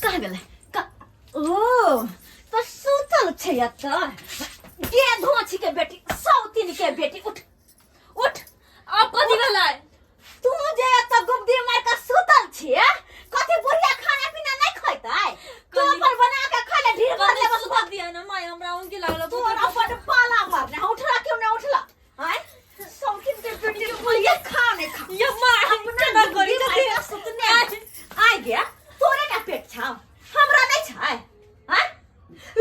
कहाँ गेलै का ओ तो सुतल छै एतऽ गे धोछी के बेटी सौतिन के बेटी उठ उठ। आब कथी भेलै? तू जे एतऽ गुब्दी मार के सुतल छियै, कथी बुढ़िया खाना पीना नहीं खैतै? तू अपन बना के खा ले, ढीर भर कनी ले बस। सुतऽ दिअ ने माय, हमरा उनकी लागल। तोर अपन पाला मारने उठला, क्यों नहीं उठला? आय सौतिन के बेटी, बुढ़िया खा नहीं खा। ये माय, अपना केना करी गुब्दी मार छथिन? के सुतने आय गया, तोरे ना पेट छाव, हमरा नहीं छाय। आय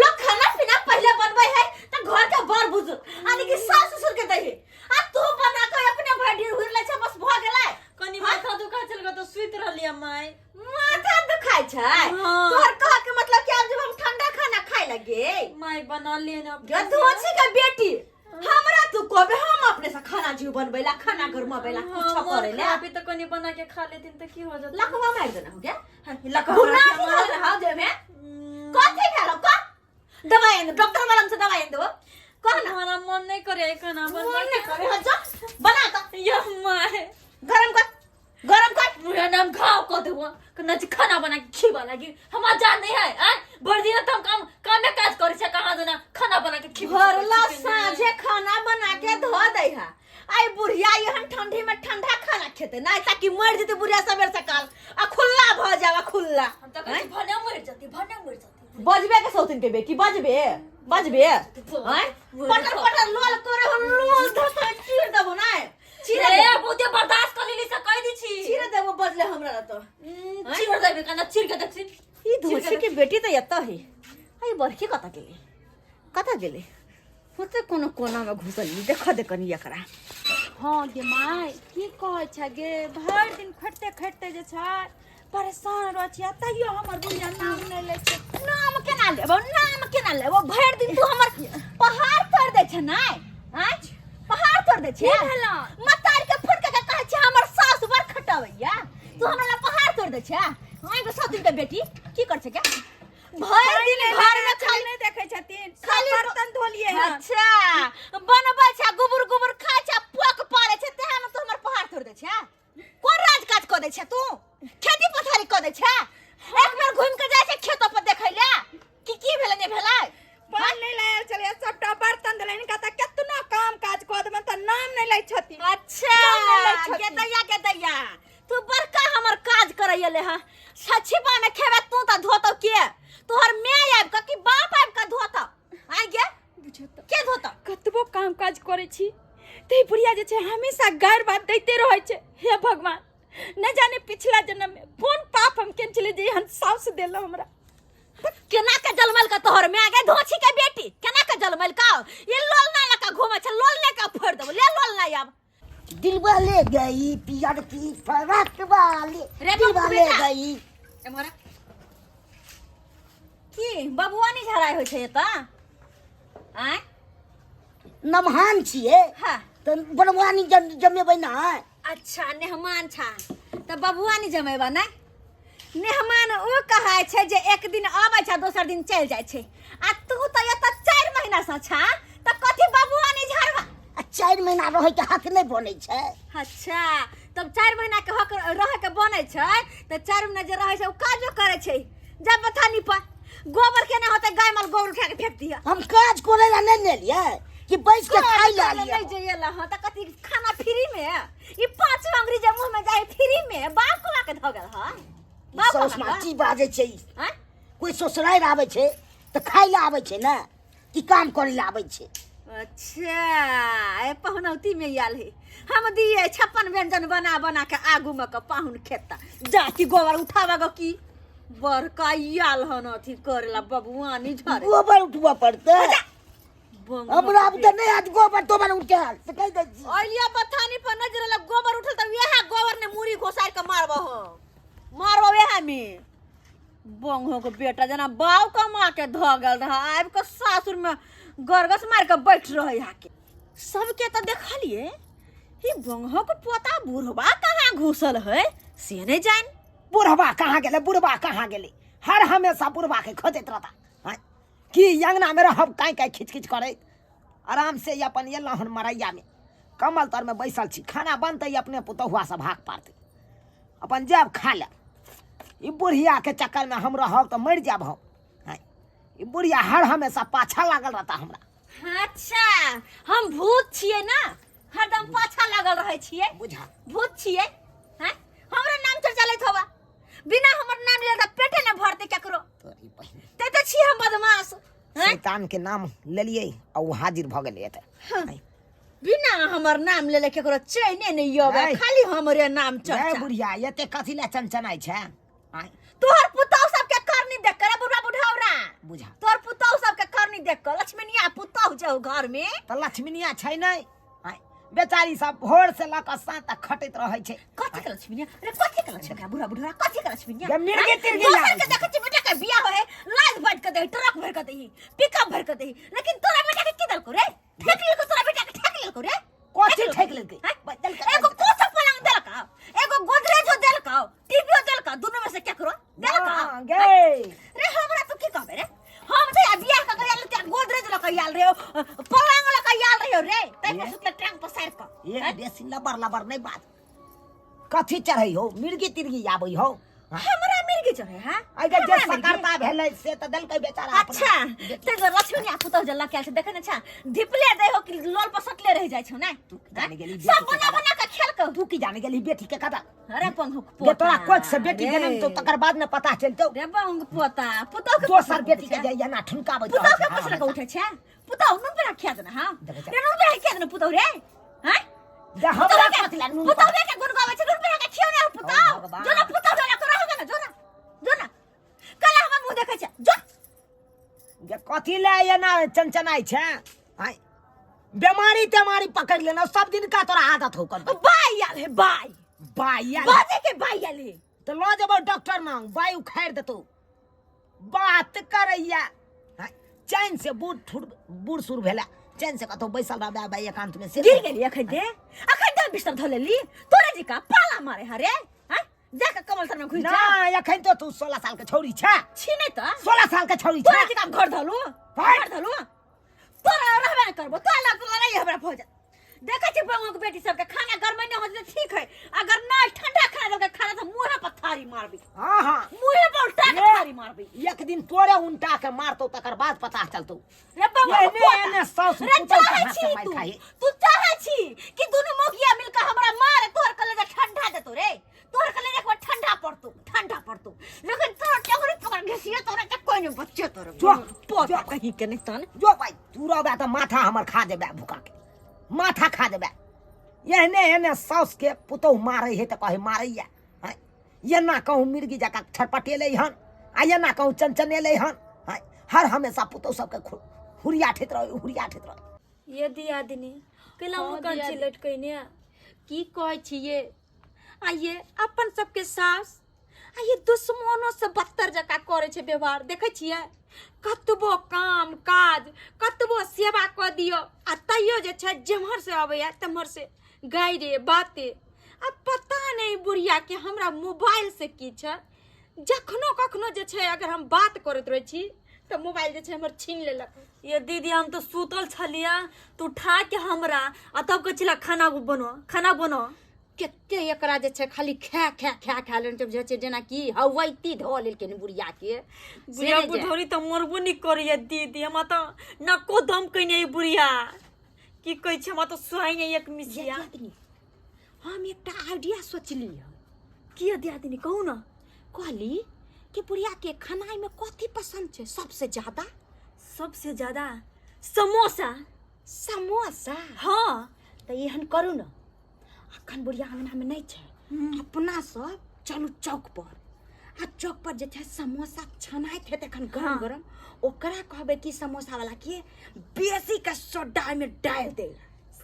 लोग खाना पीना पहले बनबै है त घर के बड़ बुजुर्ग यानी कि सास ससुर के दै है, आ तू बना के अपने भर ढीर हुर ले छै, बस भ गेलै। कनी माथा दुखा छल तऽ सुति रहलियै माय। माथा दुखाइ छै? हाँ। तोहर कह के मतलब कि आब जब हम ठंडा खाना खाए लगे? माय, बना लिए ना। गधोछी के बेटी, हमरा तू कहबे हम अपने से खाना जीव बनबैला, खाना गरमबैला, कुछ करेला? खराबी तऽ कनी बना के खा लेथिन तऽ की हो जेतै? लकवा मारि देना हो गया। लकवा गुना मारि की भेल रहा जे में? कथी भेल कह? दवाई आनि, डॉक्टर वाला से दवाई आनि देबो, कह ना। हमरा मन नहीं करे खाना मन बनबै। नहीं करे? हाँ, जा बना त। ये माय। गरम कर, गरम कर। मेरा नाम घाव कर देबो कना जी, खाना बना के खिबा लागी। हमरा जान नहीं है आय, भर दिन त हम काम कामे काज करै छै, कहाँ देना खाना बना के खिबा। भरला साँझे खाना बना के धो दै है। आई बुढ़िया एहन ठंडी में ठंडा खाना खेते नहीं, ताकि मर जेते बुढ़िया सबेर सकाल आ खुल्ला भ जावा खुल्ला। हम त कहै छी भने मर जती, भने मर जती। बजबे के सौतिन के बेटी, बजबे बजबे आय, पटर पटर लोल करे हो, लोल धोते चीर देबो ना, चीर ए देबो। बहुते बर्दाश्त कर लेली से कह दी छी। चीर देबो, बजले हमरा तो। चीर देबे कना, चीर के देखছি। ई धोसी के बेटी त एतऽ है। आई बड़की कतऽ गेलै, कतऽ गेलै? होते कोनो कोना में घुसल। ई देख दे कनी एकरा। हाँ गे माय, की कहै छै गे, भरि दिन खटिते खटिते जे छै परेशान रहै छियै, तैयो हमर बुढ़िया नाम नहि लै छै। नाम केना लेबो, नाम केना लेबो? भरि दिन तू हमर पहाड़ तोड़ दै छै नै? आँय, पहाड़ तोड़ दै छै। की भेलौ? मतार के फोन के कहै छै हमर सास बड़ खटाबैया, तू हमरा ला पहाड़ तोड़ दै छै। आँय गो सौतिन के बेटी, की कर छै के भरि दिन घर में खाली नहि देखै छथिन? खाली सब बर्तन धोलियै हन। अच्छा, बनबै छै, गुबुर गुबुर खाइ छै, पोक पारै छै, तेहन तू हमर पहाड़ तोड़ दै छै। कोन राज काज कऽ दै छै तू? खेती पथारी कऽ दै छै? एक बेर घुमि के जाइ छै खेतो पर देखै ले कि की भेलै नहि भेलै? पानि नहि लायल छलै, सबटा बर्तन धोलै। हिनका तऽ केतनो काम काज कऽ देबनि तऽ नाम नहि लै छथिन। अच्छा। नाम नहि लै छथिन। गेदैया गेदैया, तू बड़का हमर काज करैया ले। हँ, छिपा में खेबे तू तऽ धोतौ के? तोहर my आबि कऽ कि बाप आबि कऽ धोतौ? आइ गे। बुझौ तऽ। के धोतौ? कतबो काम काज करै छी तऽ ई बुढ़िया जे छै हमेशा गारि बात दैते रहै छै। हे भगवान, नहि जाने पिछला जन्म में कोन पाप हम केने छलियै जे एहन साउस देलहुँ हमरा। केना के जलमल का तोहर my गे धोछी के बेटी, केना के जलमल का? ये लोल ना लका घूमे छै, लोल ले के फोड़ देबो, ले लोल ना आब। दिलवा ले गई पियर की फरक वाली। रे दिलवा बाबू ले बेटा। गई। एम्हर आ। की बबुआ नहीं झराइ होइ छै एतऽ? आँय? नमहान छियै। हाँ। तऽ बनवानी जमेबै ना। अच्छा, नेहमान छा तऽ बबुआ नहीं जमेबा? नहि, मेहमान ओ कहै छै जे एक दिन अबै छै, दोसर दिन चलि जाइ छै, आ तू तऽ एतऽ 4 महीना से छा, तऽ कथी बबुआ नहीं झरबा? आ 4 महीना रहै के हक नहि बनै छै? अच्छा, तब 4 महीना के हक रहै के बनै छै तऽ 4 महीना जे रहै छै ओ काजो करै छै। जा बथानी पर गोबर केना होतै, गाय माल गोबर उठा के फेंक दिह। हम काज करे ला नहि नेलियै कि बैस के खाइ ला नहीं लियै। जइए ला। हाँ, तऽ कथी खाना फ्री में? ई 5 अंगुरी जे मुंह में जाए फ्री में, बाप कमा के धऽ गेल हन? बाप साउस कमा माँ के? की बाजै छै? आँय? कोइ ससुरारि आबै छै तऽ खाइ ला आबै छै ने कि काम करे ला आबै छै? अच्छा, ए पहुनौती में आयल है। हम दिए 56 व्यंजन बना बना के आगू में के पाहुन खेता। जा कि गोबर उठावा गो की बड़का आयल हन अथी करेला बबुआनी झरे। गोबर उठबऽ पड़तै? बंग। हमरा आब तऽ नहि हैत गोबर तोबर उठे से कहि दै छी। अलिया बथानी पर नजर लग गोबर उठल तऽ वएह गोबर ने मुड़ी घोसार के मारबो हम, मारबो वएह में। बंगो के बेटा जेना बाव कमा के धऽ गेल रहा, आबि के सासुर में गरगस मार के बैठ रहे। यहाँ के सबके तऽ देखलिए, ई बंगहो के पोता बुढ़वा कहाँ घुसल है से नहीं जान। बुढ़वा कहाँ गेलै, बुढ़वा कहाँ गेलै? हर हमेशा बुढ़वा के खोजैत रहता। आँय, की अंगना में रहब काँय काँय खिच खिच करैत? आराम से अपन एलहुँ हन, मरैया में कमल तर में बैसल छी। खाना बनतै अपने पुतहुआ सब हाक पारतै, अपन जायब खा लेब। ई बुढ़िया के चक्कर में हम रहब तऽ मरि जायब हम। आँय, ई बुढ़िया हर हमेशा पाछा लागल रहता हमरा। अच्छा, हम भूत छियै ना, हरदम पाछा लागल रहै छियै। बुझा भूत छियै हैं? हमरा नाम चर्चा लैत होबा, बिना हमर नाम लेले तऽ पेटे ने भरतै केकरो। तोरी बहिन ते तऽ छियै हम बदमाश हैं? शैतान के नाम लेलियै आ ओ हाजिर भऽ गेलै एतऽ। आँय, बिना हमर नाम लेले केकरो चैने नहीं अबे, नहीं। खाली हमरे नाम रे चर्चा। बुढ़िया, एते कथी लए चनचनाइ छै? आँय, तोहर पुतौह सबके करनी देख कर बुढ़ा बुढ़ौरा। बुझा तोहर पुतौह सबके करनी देख कर, लक्ष्मीनिया पुतौह जे घर में। तऽ लक्ष्मीनिया छै नहि। आँय, बेचारी सब भोर से लऽ कऽ साँझ तक खटैत रहै छै। कथी के लक्ष्मीनिया रे? कथी के लक्ष्मीनिया बुढ़ा बुढ़ौरा? कथी के लक्ष्मीनिया? गे मिर्गी तिर्गी दोसर लागै के छै। देखै छी बेटा के बियाह होय, लाद बांट के देही, ट्रक भर के देही, पिकअप भर के देही, लेकिन तोरा बेटा के की देलको रे? ठेक लेलको तोरा बेटा के, ठेक लेलको रे। कथी ठेक लेलकै? हैं? एगो कोसा पलंग देलका, एगो गोदरेजो देलका, टीवीओ देलका, दुनू में से केकरो देलका? हाँ, गे रे हमरा तू की कहबे रे? हम तऽ बियाह कऽ के आयल ते गोदरेज लऽ के आयल रे, पलंग लऽ के आयल रहियो रे, तै पर सुतले टांग पसारि कऽ। एक बेसी लबर लबर नहीं बात। कथी चढ़ै हो? मिर्गी तिर्गी आबै हो? हमरा मिर्गी चढ़े है? आइ के जे हमरा मिर्गी? सकरता भेलै से तऽ देलकै बेचारा अपना। अच्छा, ते जो लक्ष्मी आ पुतहु जे लऽ के आयल छै, देखै ने छा धिपले दै हो कि लोल पर सटले रहि जाइ छौ ने? तू की जाने गेली सब बेटी के बना कदर? बना के खेल के। तू की जाने गेली बेटी के कदर? अरे पंगुक गे तोरा पोता कोख से बेटी रे। जनम तो तकर बाद ने पता चलतौ। रे पंगुक पोता, पुतहु के दोसर पुतहु बेटी के छै। जे एना ठुनकाबै पुतहु के पोसला के उठै छै? पुतहु नुन पर खिया देना। हां देखै छै। रे, नुन पर खिया देना पुतहु रे। हैं? जे हमरा कथी लए नुन पुतहु के गुण गाबै छै, नुन पर के खियौ ने पुतहु। ओ भगवान। जो ना पुतहु डोला को रहगा ना, जो ना, जो ना कल हमर मुंह देखै छै, जो। गे कथी लए एना चनचनाइ छै? आँय, बेमारी तेमारी पकड़ लेना सब दिन का तोरा आदत हो कर। बाई आल है, बाई। बाई आल? बाजे के बाई आल है। तऽ लऽ जेबौ डॉक्टर मांग, बाई उखाड़ि देतौ। बात करैया। आँय, चैन से बूढ़ ठूर बूढ़ सूढ़ भेला, चैन से कतौ बैसल रहबै बाई एकांत में से। गिर गेली अखन दे, अखन दे बिस्तर धो लेली, तोरे जी का पाला मारे हरे। हैं, जाके कमल तर में घुस जा। ना, एखन तो तू 16 साल के छौरी छै। छी नहीं त 16 साल के छौरी तोरे छै। जी का घर धलू, भाई। घर धलू, तोरा रहबे न करबो, तोरा लग लड़ाई हमरा भऽ जात। देखै छी बौआ के बेटी सबके खाना गरमे नहि होत ठीक है, अगर नहीं ठंडा खाना देलकै खाना तऽ मुँहे पर थारी मारबी। हाँ हाँ, मुँहे पर उल्टा के ये। थारी मारबी। एक दिन तोरे उनटा के मारतौ, तकर बाद पता चलतौ। रे बौआ के एने पोता। एने सासु रे पुतहु के चाहै हाथ छी से मारि तू खाही। तू चाहै छी कि दुनू मौगिया मिलके हमरा मारे, तोहर कलेजा ठंडा देतौ रे, तोहर कलेजा एक बार ठंडा पड़तौ, ठंडा पड़तौ, लेकिन तोरा टंगरी पकड़ घिसिया तोरा के कोई नहीं बच्चे तोरे जो, पोता जो। कहीं के नहीं तन। जो भाई, तू रहबे तऽ माथा हमर खा जेबे, भूखा के माथा खा जेबे। एहने एहने साउस के पुतहु मारै है तऽ कहै मारैया। आँय, एना कहूँ मिर्गी जकाँ छटपटेलै हन आ एना कहूँ चनचनेलै हन। आँय, हर हमेशा पुतहु सबके हुरियाठैत रहै, हुरियाठैत रहै। ये दियादिनी कैला हाँ, मुँह कंची दियादिनी। लटकैने? की कहै छियै आ ये अपन सबके सास आ ये दुश्मनो से बदतर जकाँ करै छै व्यवहार। देखै छियै कतबो काम काज कतबो सेवा कऽ दियौ आ तैयो जे छै जेम्हर से अबैया तेम्हर से गाइरे बाते। आ पता नहि बुढ़िया के हमरा मोबाइल से की छै, जखनो कखनो जे छै अगर हम बात करैत रहै छी तऽ मोबाइल जे छै हमर छीन लेलक। ये दीदी, हम तो सुतल छलिया, तू उठा के हमरा आ तब कहै छला खाना बनो, खाना बनो। कते एकरा जे छै खाली खा खा खा खा लेने छै, बुझै छै जेनाकि हवैती धऽ लेलकै हन बुढ़िया के। से बुढ़िया नहि जे- बुढ़ौरी तऽ मरबो नहि करैया दीदी, हमरा तऽ नको दम कयने ई बुढ़िया, की कहै छै, हमरा तऽ सोहाइ नहि एक ये मिसिया। दियादिनी, हम एकटा आइडिया सोचली हन। की ये दियादिनी, कहू ने। कहली कि बुढ़िया के खानाइ में कथी पसंद छै सबसे ज्यादा? सबसे ज्यादा समोसा। समोसा? हाँ। तऽ एहन करू ने, अखन बुढ़िया अंगना में नहि छै, अपना सब चलू चौक पर आ चौक पर जे छै समोसा छनाइत हेतै एखन गरम हाँ। गरम, ओकरा कहबै कि समोसा वाला के बेसी के सोडा में डालि दे।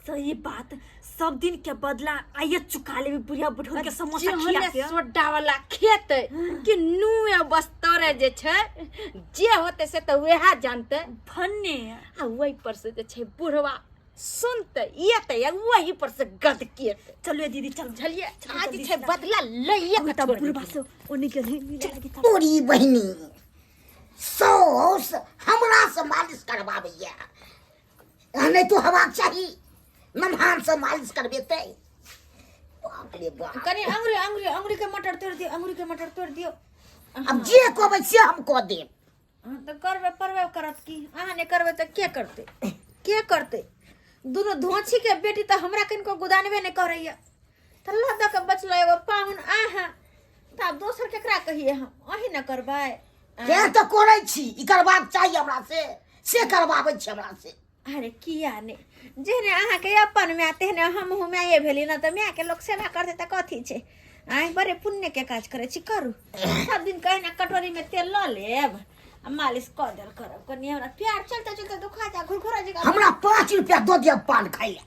सही बात, सब दिन के बदला आइए चुका लेबी बुढ़िया बुढ़ौरी के समोसा खिया जेहने के। सोडा वाला खेतै कि नुए बस्तरे जे छै जे होतै से तऽ वएह जानतै। भन्ने आ ओहि पर से जे छै बुढ़वा सुनतै एतै आ वही पर से गदकेतै। चलू ये दीदी, चलू। बुझलियै? चलू, आज जल्दी छै से। बदला लैये के तब छोड़बै। बुढ़वा से ओने के नहीं मिले लगी तब। तोरी बहिनी सौस हमरा से मालिश करबाबैया, नहि तो हवा चाही नमहान से मालिश करबेतै। बाप रे बाप। कनी अंगुरी अंगुरी अंगुरी के मटर तोड़ दियो, अंगुरी के मटर तोड़ दियो। अब जे कहबै से हम कऽ देब। हाँ, तऽ करबै परबै करत की, अहाँ नहि करबै तऽ के करतै, के करतै? दुनू धोछी के बेटी तऽ हमरा किनको गुदानबे नहि करैया, तऽ लऽ दऽ के बचलो एगो पाहुन अहाँ, तऽ आब दोसर केकरा कहिए हम? अहीं ने करबै। से तऽ करै छी, ई करबाक चाही हमरा से, से करबाबै छी हमरा से। अरे किया नहि, जेहने अहाँके अपन माय तेहने हमहूँ माये भेली ने, तऽ मायके लोक सेवा करतै तऽ कथी छै? आँय, बड़े पुण्यके काज करै छी, करू। सब दिन कहिना कटोरीमे तेल लऽ लेब आ मालिश कऽ देल करब। कनि हमरा प्यार चलते चलते दुखा जा घुरघुरा जकाँ। हमरा 5 रुपया दऽ दिअ पान खाइ लए।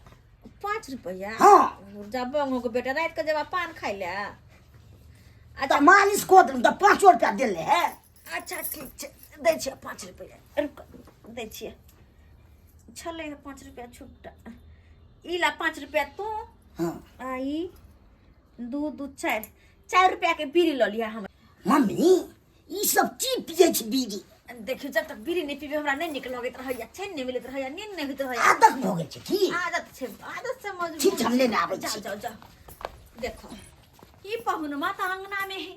5 रुपया? हाँ। जा बंगो के बेटा, राति के जब पान खाइ लए। अच्छा तऽ मालिश कऽ देलहुँ तऽ 5 रुपया देले है। अच्छा ठीक छै, दै छियै 5 रुपया, रुक दै छियै। छलै हे 5 रुपया छुट्टा, ई ला 5 रुपया तू। हाँ। आ ई 2 2 4, 4 रुपया के बीड़ी लऽ लिअ हमरा। मम्मी ई सब की पियै छी बीड़ी? देखियौ, जब तक बीड़ी नहि पीबै हमरा नहि नीक लगैत रहैया, चैन नहि मिलैत रहैया, नींद नहि होइत रहैया। आदत भऽ गेल छै की? आदत छै, आदत से मजबूर। ठीक छै, हम लेने आबै जाओ छी। जाओ जाओ। देखो ई पहुन माता अंगना में है,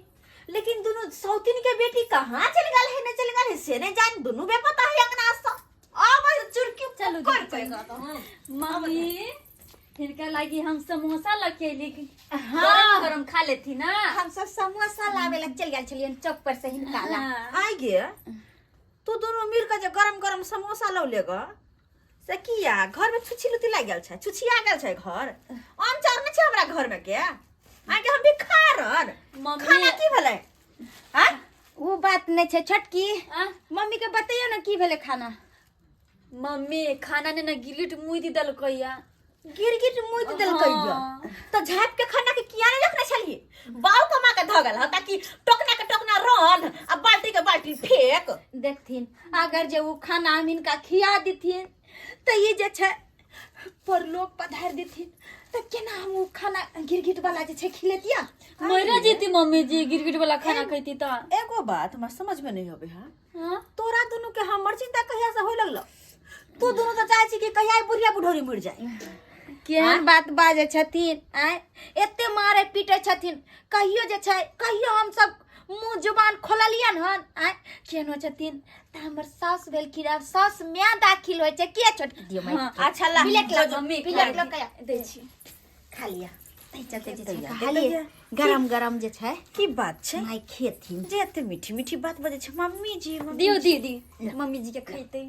लेकिन दुनू सौतीन के बेटी कहाँ चल गेल है, नहीं चल गेल है से नहीं जान, दुनू बेपता है अंगना से। आब चुरकी चलू कर दीदी, कर चलू। मम्मी हिनका लागी हम समोसा लके अयली। हाँ। गरम गरम खा लेती ना। हम सब समोसा लावे ला चल गेल छलियन चौक पर से हिनका ला। हाँ। आइ गे, तू दुनू मिल के जे गरम गरम समोसा लौ ले ग, से किया घर में छुछी लुती लागि गेल छै? छुछिया गेल छै घर? आम चाउर नहि छै हमरा घर में के? आइ के हम भिखारन। मम्मी। खाना की भेलै? आँय? उ बात नहि छै छोटकी। आँ? मम्मी के बतैयौ ने की भेलै खाना। मम्मी खाना ने गिरगिट मुइद देलकैया। गिरगिट मुइद देलकैया? हाँ। तऽ झाँपि के खाना के किया नहि रखने छलियै? बाउ कमा के धऽ गेल हँ ताकि टोकना के टोकना रन आ बाल्टी के बाल्टी फेक। देखथिन, अगर जे उ खाना हम हिनका खिया देथिन तऽ ई जे छै परलोक पधारि देथिन, तऽ केना हम उ खाना गिरगिट वाला जे छै खिलेतिया? मरे जेती मम्मी जी गिरगिट वाला खाना खैती तऽ। एगो बात हमरा समझ में नहीं आबै है। हाँ? तोरा दुनू के हमर चिंता कहिया से होय लगलो? तू दुनू तऽ चाहै छी कि कहिया ई बुढ़िया बुढ़ौरी मरि जाए। केहन बात बाजै छथिन आँय, एते मारे पीटे छथिन, कहियो जे छै कहियो हम सब मुँह जुबान खोललियन हन? आँय, केहनो छथिन तऽ हमर सास भेलखिन, आब सास माय दाखिल होइ छै के छोटकी दियौ माय हाँ, के। अच्छा ला, बिलेट ला, मम्मी, बिलेट खा ला कया दै छी। खा लिअ। ताहि चलते जे छै दैया, कहलियै दैया। गरम गरम जे छै की बात छै माय खेथिन। जे एते मीठी मीठी बात बजै छै मम्मी जी? मम्मी दियौ जी। दीदी, मम्मी जी के खैतै,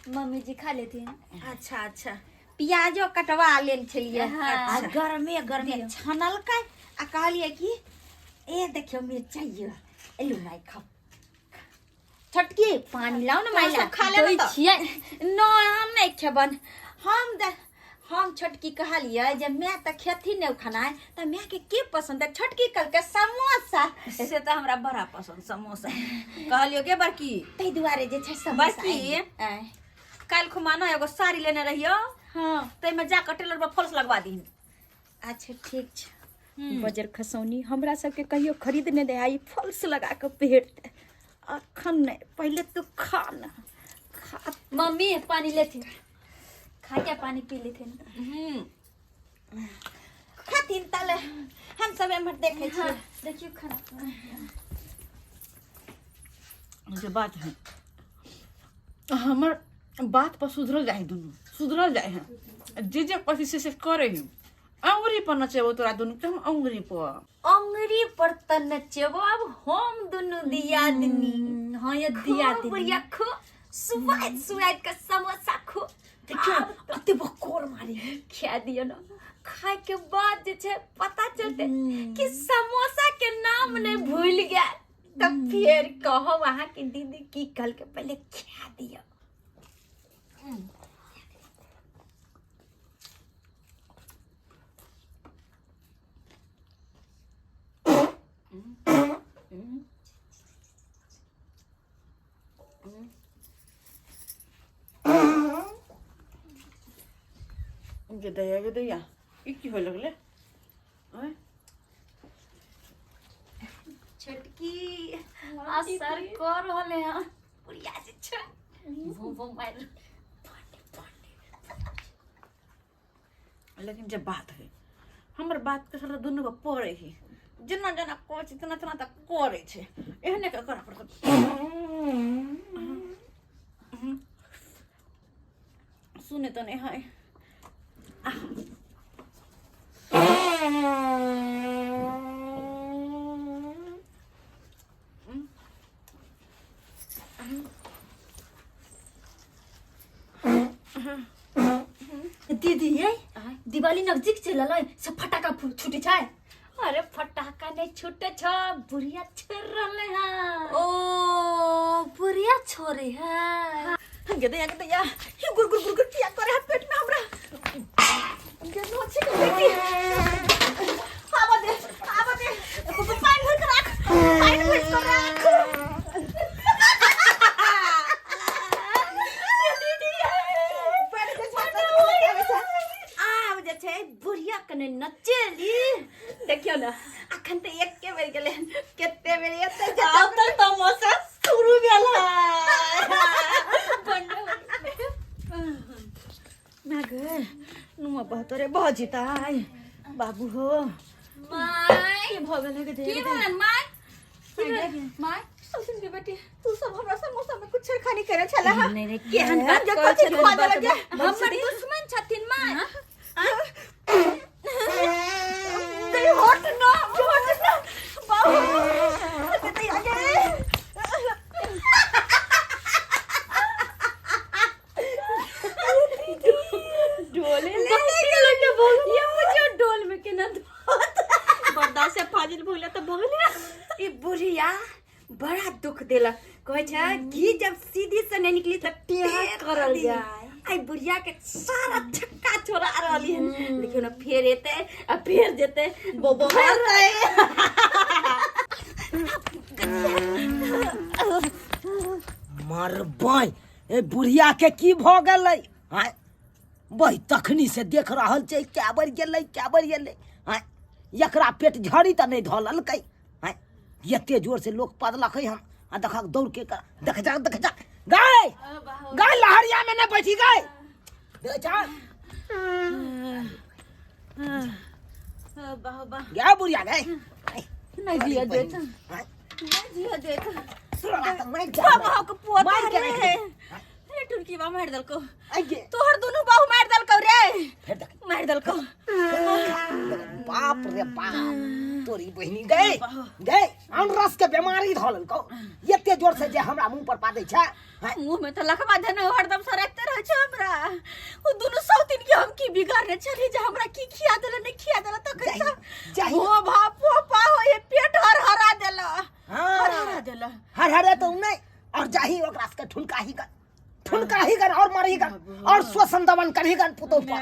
मम्मी जी खा लेथिन। अच्छा अच्छा। प्याजो कटवा लेल छलियै। हाँ। आ गरमे गरमे छनलकै आ कहलियै कि ए देखियौ मिरचाइयो एलू माय खाओ। छोटकी पानी लाओ ने माय तोरा ला। सब खा ले दै तऽ। छियै। नहि हम नहि खेबन। हम छोटकी कहलियै जे माय तऽ खेथिन नहि खाना, तऽ मायके के पसंद है? छोटकी कहलकै समोसा। से तऽ हमरा बड़ा पसंद समोसा। कहलियो गे बड़की, ताहि दुआरे जे छै समोसा। बड़की। आँय। काल्हि खुमा ने एगो साड़ी लेने रहियो। हाँ। ताहिमे जाकऽ टेलर पर फॉल्स लगवा दीहन। अच्छा ठीक छै। बजर खसौनी हमरा सबके कहियो खरीद नहि दे, ई फॉल्स लगा कऽ पहिरते। अखन नहि, पहिले तू खा न खा। मम्मी पानी लेथिन, खा के पानी पी लेथिन। खाथिन तले हम सब एम्हर देखै छियै। हाँ, देखियौ खाना। जे बात है हमर बात पर सुधरल जाए, दुनू सुधरल जाए है, जे जे कथी से से करे है। अंगुरी पर नचेबो तोरा दुनू के हम अंगुरी पर। अंगुरी पर तऽ नचेबो अब हम दुनू दियादनी। हाँ ये खूब दियादनी। बढ़िया खूब सुआद सुआद के समोसा खूब। देखियौ कते बकोर मारे खिया दियौ न, खाय के बाद जे छै पता चलते कि समोसा के नाम नहीं भूल गेल, तब फेर कहो अहाँ के दीदी की कहलकै, पहले खिया दियौ। गे दैया, गे दैया, ई की होय लगलै? आँय? छोटकी असर कर रहले हन। बुढ़िया जे छै भूं भूं मारि। लेकिन जे बात है हमर बात के साला दुनू के पड़े ही जेना जेना कहै छै तेना तेना तऽ करै छै एहने के करऽ पड़तौ। सुने तऽ नहि है। दीदी ये दिवाली नजदीक चलल है सब फटाका छूटे छै। अरे फटाका नहीं छूटे छ, बुढ़िया छोड़ रहले हैं। ओ बुढ़िया छोड़े है। गे दैया गे दैया, ये गुर गुर गुर गुर किया करे है पेट में हमरा? गे नोचे के बेटी, आवा दे आवा दे, पानी भर के राख, पानी भर के राख। आब जे छै बुढ़िया कने नचेली, देखियौ ने अखन तऽ एके बेर गेलै हन, कते बेर एतै जे आब तऽ तमाशा शुरू भेल है। ना गे नुआ बहुत रे भऽ जेतै बाबू हो। माय की भऽ गेलै गे? की भेलन माय? की भेल माय? सुन के बेटी, तू सब हमरा समोसा में कुछ छेड़खानी करे छला हा? नहीं नहीं, केहन बात जे कहै कथी छथिन? खुआ देलक गे? हमर दुश्मन छथिन माय। नहीं हट ना हट ना बाबू गे दैया गे। डोले ले ये मुझे डोल में केना बर्दाश्त से फाजिल भइला तऽ भऽ गेलै। ई बुढ़िया बड़ा दुख देलक। कहै छै घी जब सीधी से नहीं निकली तऽ टेढ़ करल जाय। आई बुढ़िया के सारा छक्का छोड़ा रहली हन। देखियौ ने फेर एतै आ फेर जेतै बोबो मारतै। मरबै ए बुढ़िया के की भऽ गेलै? आँय बही, तखनी से देख रहल छै कए बेर गेलै कए बेर गेलै। आँय एकरा पेट झड़ी तऽ नहि धऽ लेलकै? आँय एते जोर से लोक पदलकै हन आ देखक दौड़ के देख जा देख जा गाय गाय लहरिया में नहीं बैठी गाय देख जा गया बुढ़िया गाय नहीं जिया देत, नहीं जिया देत। सुना तऽ मारि बाबा के के पोता मारि के रे राखि दे। रे टुनकी बा मार देलको। आइगे तोहर दुनू बाहु मार देलको रे। फेर देख मार देलको। बाप रे बाप, तोरी बहिनी गए गए अनरस के बीमारी धऽ लेलकौ एते जोर से जे हमरा मुंह पर पादै छै। हैं? मुंह में तो लखबा धन हरदम सरकते रहे छै हमरा। ओ दुनू सौतिन के हम की बिगाड़ने छली जे हमरा की खिया देला नहीं खिया देला तो जाहि, कैसा जाहि। हो भाप हो पा हो ये पेट हर हरा देला। हाँ। हर हरा देला। हर हरे तो नहीं और जाही ओकरा सबके ठुनकाही कर ठुनकाही कर और मरही कर और श्वसन दमन करही कर पुतोह पर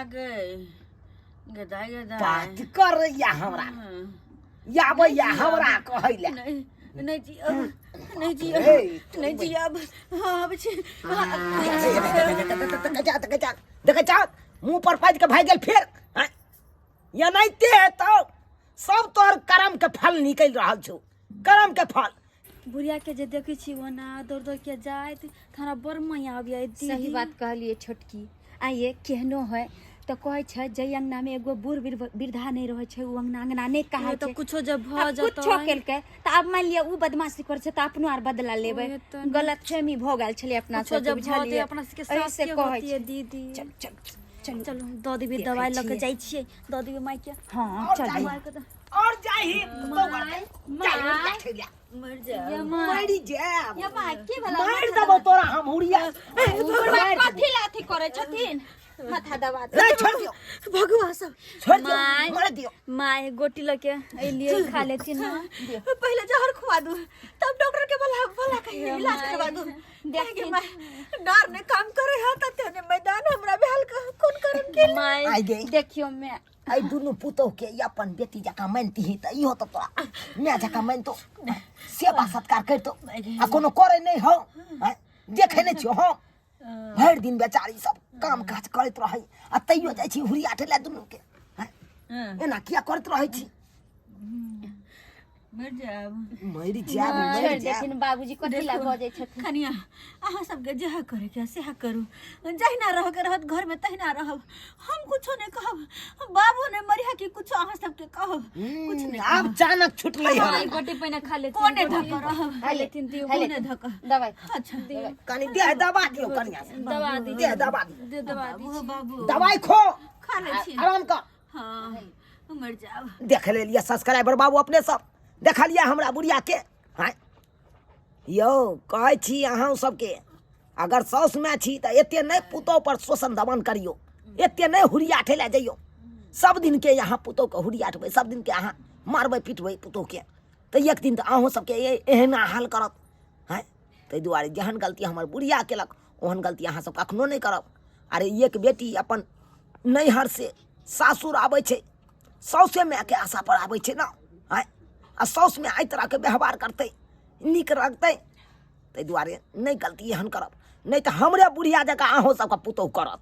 गदाई गदाई बात कर या हमरा याबै या हमरा कहै ले। नहीं नहीं जी अब नहीं जी अब ए, नहीं जी अब हाँ अब छी। देखै जा देखै जा मुंह पर पाजि के भागि गेल फेर। आँय, एनाहिते हेतौ सब तोहर कर्म के फल निकलि रहल छौ, कर्म के फल। बुढ़िया के जे देखै छी ओना दौड़ दौड़ के जाइत तऽ हमरा बड़ माया आबैया दीदी। सही बात कहलिए छोटकी। आइए केहनो है तऽ कहै छै जै अंगना में एगो बूढ़ वृद्धा नहीं रहै छै उ अंगना अंगना नहीं कहाइ तऽ छै। कुछो जब भऽ आब जेतै कुछो केलकै तऽ आब मानि लिअ उ बदमाशी करै छै तऽ अपनो आर बदला लेबै। ओहे तऽ ने। गलत फहमी भऽ गेल छलै अपना कुछो सबके जब भऽ जेतै बुझलियै। अपना सबके एहि सास से के कहै होतियै छै। दीदी। चल चल चलू चलू दऽ देबै देखै दवाइ लऽ के छियै। जाइ छियै दऽ देबै मायके। हँ और चलू। जाही। मायके तऽ और जाही पुतोह घर के। जाही हुरिया ठेलिया। मर जा या माय मरि जायब। या माय की भेला? मारि देबौ तोरा हम हुरिया। बुढ़वा कथी ला अथी करै छथिन? माथा दबा दे। नहीं छोड़ दियो भगवान सब छोड़ दियो माय। मार दियो। माय गोटी लऽ के एलियै खा लेथिन ना। पहले जहर खुआ दू तब डॉक्टर के बोला बोला के इलाज करवा दू। देखथिन। डर ने काम करे है त तेने मैदान हमरा भेल कोन करम के। माय आई गई। देखियौ मैं आई दुनू पुतोह के ई अपन बेटी जकाँ मानतीही तऽ इहो तऽ तोरा माय जकाँ मानितो, सेवा सत्कार करितो आ कोनो करे नहि हौ। आँय, देखै नहि छियौ हम भरि दिन बेचारी सब काम काज करैत रहै आ तैयो जाइ छी हुरिया ठेला दुनू के। आँय, एना किया करैत रहै छी? मरि जायब। मरि जायब, मरि छोड़ि जायब। देथिन बाबूजी, कथी लए बजै छथिन? कनिया, अहाँ सबके जएह करैके सएह करू। जहिना रहके रहत घरमे तहिना रहब, हम कुछो नहि कहब। बाबू नहि मरिहा कि कुछो अहाँ सबके कहब, कुछ नहि। आब चानक छुटलै हन। एक गोटी पहिने खा लेथिन। कोने धक रहब? खा लेथिन, दियौ। कोने धक? दवाइ। अच्छा। कनि देह दबा दियौ कनिया से। दबा दी। देह दबा दियौ। दे, दबा दी। बाबू, बाबू। दवाइ खो। खा लै छी। आराम कर। हाँ, मरि जायब। देख लेलियै सब्सक्राइबर बाबू, अपने सब देखलियै हमरा बुढ़िया के। हाँ यौ, कहै छी अहाँ सबके, अगर साउस माय छी तऽ एते नहि पुतोह पर शोषण दमन करियौ, एते नहि हुरियाठै लए जइयौ। सब दिनके अहाँ पुतोहके हुरियाठबै, सब दिनके अहाँ मारबै पिटबै पुतोहके, तऽ एक दिन तऽ अहूँ सबके एहना हाल करत। हँ, ताहि दुआरे जेहन गलती हमर बुढ़िया केलक, ओहन गलती अहाँ सब कखनो नहि करब। अरे, एक बेटी अपन नैहर से सासुर आबै छै, साउसे मायके आशा पर आबै छै ने। आँय, आ साउस माय एहि तरहके व्यवहार करतै, नीक लगतै? ताहि दुआरे नहि गलती एहन करब, नहि तऽ हमरे बुढ़िया जकाँ अहूँ सबके पुतोहु करत।